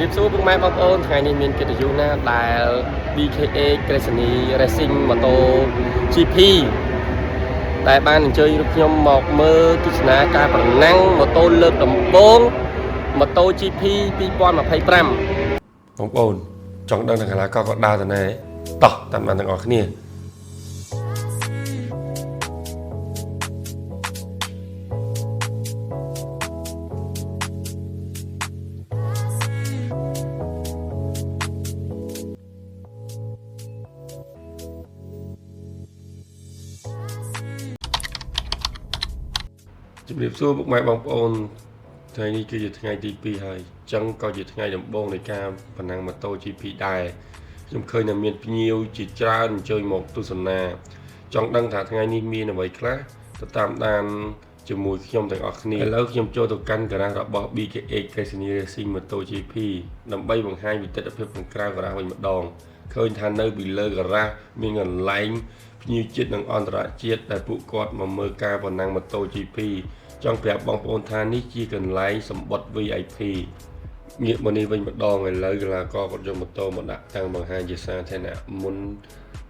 រាបសួរពុកម៉ែបងប្អូនថ្ងៃនេះមានកិត្តិយសណាស់ដែល BKA Gresini Racing Moto GP ដែលបានអញ្ជើញរូបខ្ញុំមកមើលទស្សនាការប្រណាំងម៉ូតូលើកដំបូងម៉ូតូ GP 2025បងប្អូនចង់ដឹងថាកីឡាករគាត់ដើរទៅណាតោះតាមដានទាំងអស់គ្នា ជំរាបសួរពុកម៉ែបងប្អូនថ្ងៃនេះគឺជាថ្ងៃទី2ហើយអញ្ចឹងក៏ជាថ្ងៃដំបូងនៃការប្រណាំងម៉ូតូ GP ដែរខ្ញុំឃើញថាមានភ្ញៀវជាច្រើនអញ្ជើញមកទស្សនាចង់ដឹងថាថ្ងៃនេះមានអ្វីខ្លះទៅតាមដានជាមួយខ្ញុំទាំងអស់គ្នាឥឡូវខ្ញុំចូលទៅកាន់ការ៉ាស់របស់ BKH Gresini Racing Moto GP ដើម្បីបង្ហាញវិទិដ្ឋភាពខាងក្រៅការ៉ាស់វិញម្ដងឃើញថានៅពីលើការ៉ាស់មានកន្លែងភ្ញៀវជាតិនិងអន្តរជាតិដែលពួកគាត់មកមើលការប្រណាំងម៉ូតូ GP ចង់ប្រាប់បងប្អូនថានេះជាកន្លែងសម្បត្តិ VIP ងាកមកនេះវិញម្ដងឥឡូវកីឡាករគាត់យកម៉ូតូមកដាក់តាំងបង្ហាញជាសាធារណៈមុន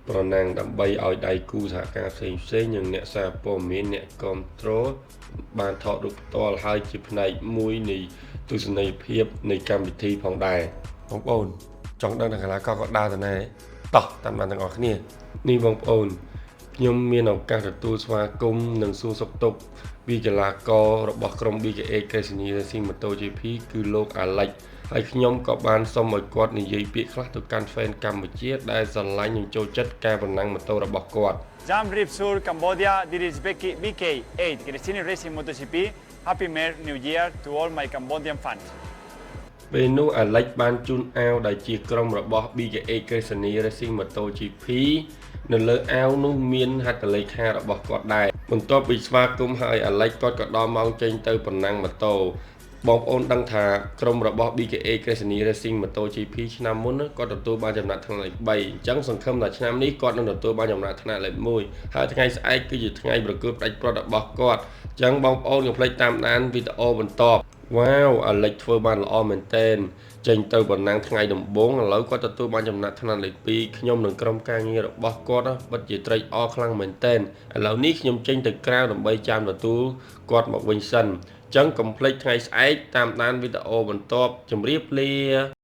ប្រណាំងដើម្បីឲ្យដៃគូសហការផ្សេងផ្សេងនិងអ្នកសារព័ត៌មានអ្នកគ្រប់គ្រងបានថតរូបផ្ទាល់ហើយជាផ្នែកមួយនៃទស្សនីយភាពនៃកម្មវិធីផងដែរបងប្អូនចង់ដឹងថាកីឡាករគាត់ដើរទៅណាតោះតាមដានទាំងអស់គ្នានេះបងប្អូន ខ្ញុំមានឱកាសទទួលស្វាគមន៍និងសួរសុខទុក្ខពីកីឡាកររបស់ក្រុម BKA Gresini Racing Moto GP គឺលោកអាឡិចហើយខ្ញុំក៏បានសុំឲ្យគាត់និយាយពាក្យខ្លះទៅកាន់ fan កម្ពុជាដែលស្រឡាញ់និងចូលចិត្តការប្រណាំងម៉ូតូរបស់គាត់ Jam Rip Sur, Cambodia, this is Becky BK8, Gresini Racing MotoGP. Happy Mer New Year to all my Cambodian fans. ពេលនោះអាឡិចបានជូនអាវដែលជាក្រុមរបស់ BKA Gresini Racing Moto GP នៅលើអាវនោះមានហត្ថលេខារបស់គាត់ដែរបន្ទាប់ពីស្វាគមន៍ហើយអាឡិចគាត់ក៏ដល់ម៉ោងចេញទៅប្រណាំងម៉ូតូបងប្អូនដឹងថាក្រុមរបស់ BKA Gresini Racing Moto GP ឆ្នាំមុនគាត់ទទួលបានចំណាត់ថ្នាក់លេខ3អញ្ចឹងសង្ឃឹមថាឆ្នាំនេះគាត់នឹងទទួលបានចំណាត់ថ្នាក់លេខ1ហើយថ្ងៃស្អែកគឺជាថ្ងៃប្រកួតផ្ដាច់ព្រ័ត្ររបស់គាត់អញ្ចឹងបងប្អូនកុំភ្លេចតាមដានវីដេអូបន្ត វ៉ាវអាឡិចធ្វើបានល្អមែនទែនចេញទៅប្រណាំងថ្ងៃដំបូងឥឡូវគាត់ទទួលបានចំណាត់ថ្នាក់លេខ2ខ្ញុំនិងក្រុមការងាររបស់គាត់ណាពិតជាត្រេកអរខ្លាំងមែនទែនឥឡូវនេះខ្ញុំចេញទៅក្រៅដើម្បីចាំទទួលគាត់មកវិញសិនអញ្ចឹងកុំភ្លេចថ្ងៃស្អែកតាមដានវីដេអូបន្ទាប់ជម្រាបលា។